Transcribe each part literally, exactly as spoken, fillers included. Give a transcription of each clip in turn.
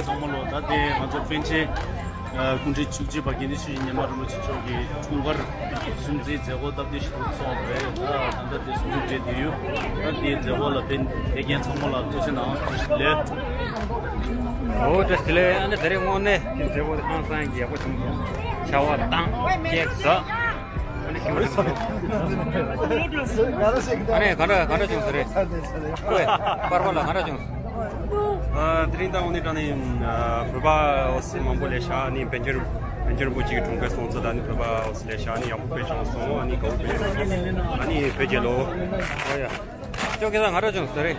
ཚང་མ་ལོ། ད་དེ་ང་ཚོ་པཎ་ཆེན་ཨ་སྐུ་ཕྲེང་བཅུ་གཅིག་པ་དགེ་འདུན་ཆོས་ཀྱི་ཉི་མ་རིན་པོ་ཆེ་མཆོག་གི་འཁྲུངས་སྐར་སྲུང་བརྩིའི་མཛད་སྒོ་སྟབས་བདེ་ཞིག་ཏུ་ཚོགས་པ་རེད། ད་ད་ལྟ་དེ་སྲུང་བརྩི་བྱས་བསྡད་ཡོད། ད་དེའི་མཛད་སྒོ་ལ་ཕེབས་ཕེབས་མཁན་ཚང་མ་ལ་ཐུགས་རྗེ་གནང་། བཀྲ་ཤིས་བདེ་ལེགས། འོ་བཀྲ་ཤིས་བདེ་ལེགས། ཨ་ནི་དེ་རིང་དངོས་གནས་ཀྱི་མཛད་སྒོ་དེ་ཧང་སང་གི་ཡག་པོ་བྱུང་སོང་། ཆར་པ་དང་ཁྱེག་ཟ། ཨ་ནི་གང་འདྲ་གང་འདྲ་བྱུང་ཟེར་རེད། ཨོའི། པར་པ་ལ་གང་འདྲ་བྱུང་། ཨ། དེ་རིང་ད་འོ་ནི་དྲང་ནི་ཨ་བོད་པ་འོ་སི་མང་པོ་ལས་ཤ་ནི་པཎ་ཆེན་པཎ་ཆེན་རིན་པོ་ཆེ་གི་འཁྲུངས་སྐར་སྲུང་བརྩི་ད་ནི་བོད་པ་འོ་སི་ལས་ཤ་ནི་ཡག་པོ་དཔེ་བྱུང་སོང་། ཨ་ནི་དགའ་པོ་དཔེ་བྱུང་སོང་། ཨ་ནི་བོད་རྒྱལ་ལོ། ཨོ་ཡ། ཅོ་ཁེ་ས་གང་འདྲ་བྱུང་ཟེར་རེད།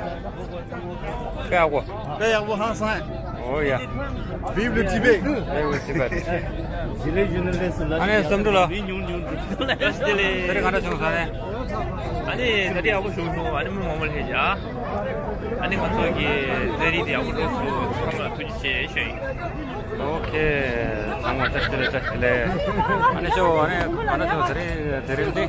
དཔེ་ཡག་པོ། དཔེ་ཡག་པོ་ཧང་སང་། ཨོ་ཡ། Vive le Tibet. Vive le Tibet. ཨ་ནི་བསམ་འགྲུབ་ལགས། དེ་རིང་ག་འདྲ་བྱུང་སོང་ཨ་ནི། ཨ་ནི་ད་རེས་ཡག་པོ་བྱུང་སོང་། ཨ་ནི་མི་མང་པོ་སླེབས་ཡ། ཨ་ནི་ང་ཚོ་གི་མཛད་རིམ་དེ་ཡག་པོ་འགྲོ་སོང་། ཚང་མ་ལ་ཐུགས་རྗེ་ཆེ་ཞུ་ཡིན། ཨོ་ཁེ། ཚང་མ་བཀྲ་ཤིས་བདེ་ལེགས། བཀྲ་ཤིས་བདེ་ལེགས། ཨ་ནི་ཤོ་ཨ་ནི་ག་འདྲ་བྱུང་། དེ་རིང་དེ་རིང་དེ།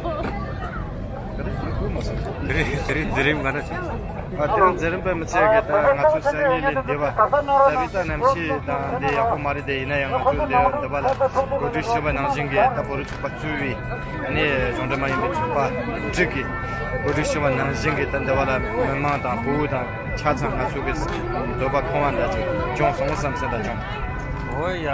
དེ་རིང་དེ་རིང་མཛད་རིམ་ག་འདྲ་བྱུང་། ཨ། དེ་རིང་མཛད་རིམ་དཔེ་མི་སྲིད་ཀྱི། ད་ང་ཚོའི་སང་ཉིན་ལས་འདས་པ་ད་རེས་ད་གནམ་གཤིས་དང་འདི་ཡག་པོ་མ་རེད་དེ། ཡིན་ན་ཡང་ང་ཚོ་འདི་འདི་པ་ལ་གོ་སྒྲིག་ཞུས་པ་ནང་བཞིན་གྱི་ད་བོད་རིགས་ཚོགས་པ་གཙོས་པའི་ཨ་ནི་གཞུང་འབྲེལ་མ་ཡིན་པའི་ཚོགས་པ་དྲུག་གིས་གོ་སྒྲིག་ཞུས་པ་ནང་བཞིན་གྱི་ད་འདི་པ་ལ་མི་མང་དང་བོད་དང་ཆ་ཚང་ང་ཚོ་གི་འདོད་པ་ཁེངས་པ་འདྲ་ཅིག་བྱུང་སོང་བསམ་སེམས་ད་བྱུང་། ཨོ་ཡ།